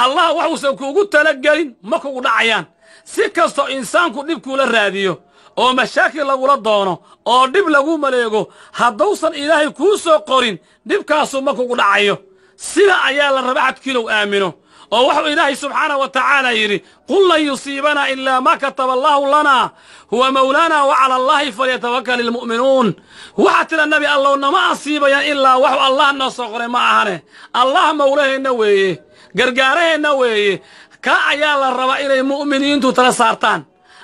Allah waxuusan kuugu talagelin ma kugu dhacayaan. Si kastoo insaanku dhib kuula raadiyo oo mashaakil lagula doono oo dhib lagu maleego, hadduusan Ilaahay kuu soo qorin dhibkaasu ma kugu dhacayo. Sida ayaa la raba axadku inuu aamino, oo wuxuu Ilaahay subxaana wa tacaala yidhi: "Qul lan yusiibanaa ilaa maa kataba allaahu lanaa huwa mawlaana wa cala allaahi falyatawakkal ilmu'minuun." Waxaa tira, Nebi Allow, nama asiibayaan ilaa waxu Allah noo soo qoray ma ahane. Allah mawlaheenna weeye, gargaaraheenna weeye. Ka ayaa la rabaa inay mu'miniintu tala saartaan.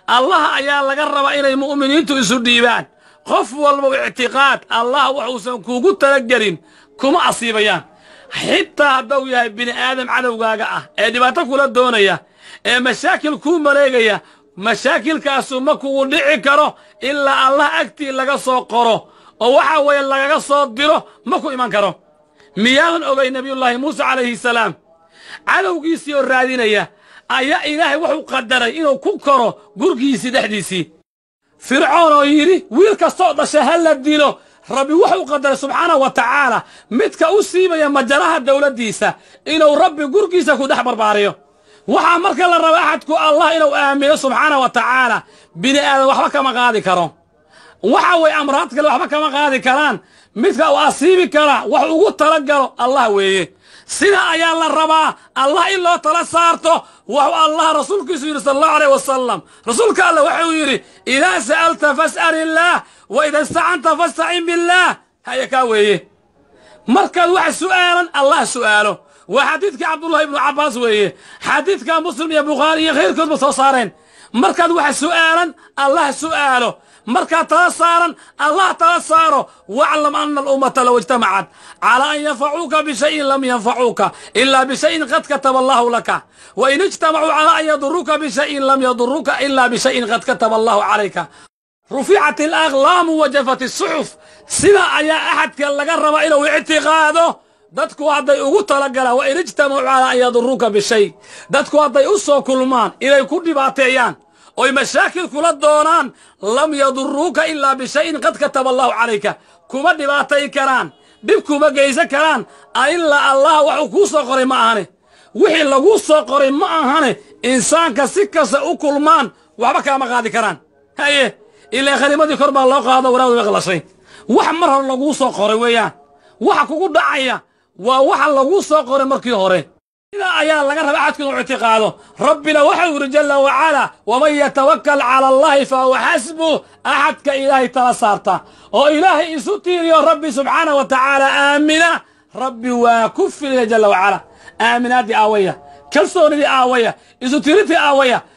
Allah ayaa laga rabaa inay mu'miniintu isu dhiibaan. Qof walba ictiqaad, Allah waxuusan kuugu talagelin kuma asiibayaan, xitaa hadduu yahay bini aadam cadowgaaga ah ee dhibaato kula doonaya ee mashaakil kuu maleegaya. Mashaakilkaasu ma kugu dhici karo ilaa Allah agtii laga soo qoro oo waxaa weeye lagaga soo diro, ma ku iman karo. Miyaadan ogay Nebiyullaahi Muuse calayhi salaam cadowgiisii oo raadinaya ayaa Ilaahay wuxuu qadaray inuu ku koro gurgiisii dhexdiisii? Fircoon oo yidhi wiil kastooo dhasha ha la dilo, Rabbi wuxuu qadaray subxaana wa tacaala midka u siibaya majaraha dawladdiisa inuu Rabbi gurgiisa ku dhex barbaariyo. Waxaa marka la raba axadku Allah inuu aamino subxaana wa tacaala. Bini aadan waxba kama qaadi karo, waxa weeye amraad kale waxba kama qaadi karaan. Midka uu asiibi kara wax ugu tala galo Allah weeye. Sida ayaa la rabaa Allah in loo tala saarto. Waxuu Allah rasuulkiisu yidhi sala allahu alayh wasalam, rasuulka Allah wuxuu yidhi: "Idaa sa'alta fas'al illaah, wa ida istacanta fastacin billaah." Haya, kaa weeye. Markaad wax su'aalan, Allah su'aalo. Waa xadiidkii Cabdullahi ibnu Cabbaas weeye, xadiidka Muslim iyo Bukhaari iyo khayrkoodba soo saareen. Markaad wax su'aalan, Allah su'aalo. Markaad tala saaran, Allah tala saaro. Waclam ana alummata low ijtamacat calaa an yanfacuuka bishayin lam yanfacuuka ilaa bishayin qad kataba allahu laka, wa in ijtamacuu calaa an yaduruuka bishayin lam yaduruuka ilaa bishayin qad kataba allahu calayka. Ruficat alaqlaamu wa jafat asuxuf. Sida ayaa axadka laga rabaa inuu ictiqaado. Dadku hadday ugu talagalaan, wa in ijtamacuu calaa an yaduruuka bishay, dadku hadday u soo kulmaan inay ku dhibaateeyaan oy mashaakil kula doonaan, lam yaduruuka ilaa bishayin qad kataba allahu calayka. Kuma dhibaatay karaan, dhib kuma geysan karaan ilaa Allah waxuu kuu soo qoray ma ahane. Wixii laguu soo qoray ma ahane, insaanka si kasta u kulmaan waxba kaama qaadi karaan. Haye, ilaa khalimadii kor baa loo qaado, waraadu way qalashay. Wax mar hore laguu soo qoray weeyaan. Waxa kugu dhacaya waa waxa laguu soo qoray markii hore. Sidaa ayaa laga raba axadku inuu ictiqaado. Rabbina waxau yidhi jalla wacalaa: "Waman yatawakkal cala allahi fa huwa xasbuh." Axadka Ilaahay tala saarta oo Ilaahay isu tiiriyo, Rabbi subxaana wa tacaala aamina, Rabbi waa ku filaya jalla wacalaa. Aaminaaddii aawaya? Kalsoonidii aawaya? Isu tiirintii aawaya?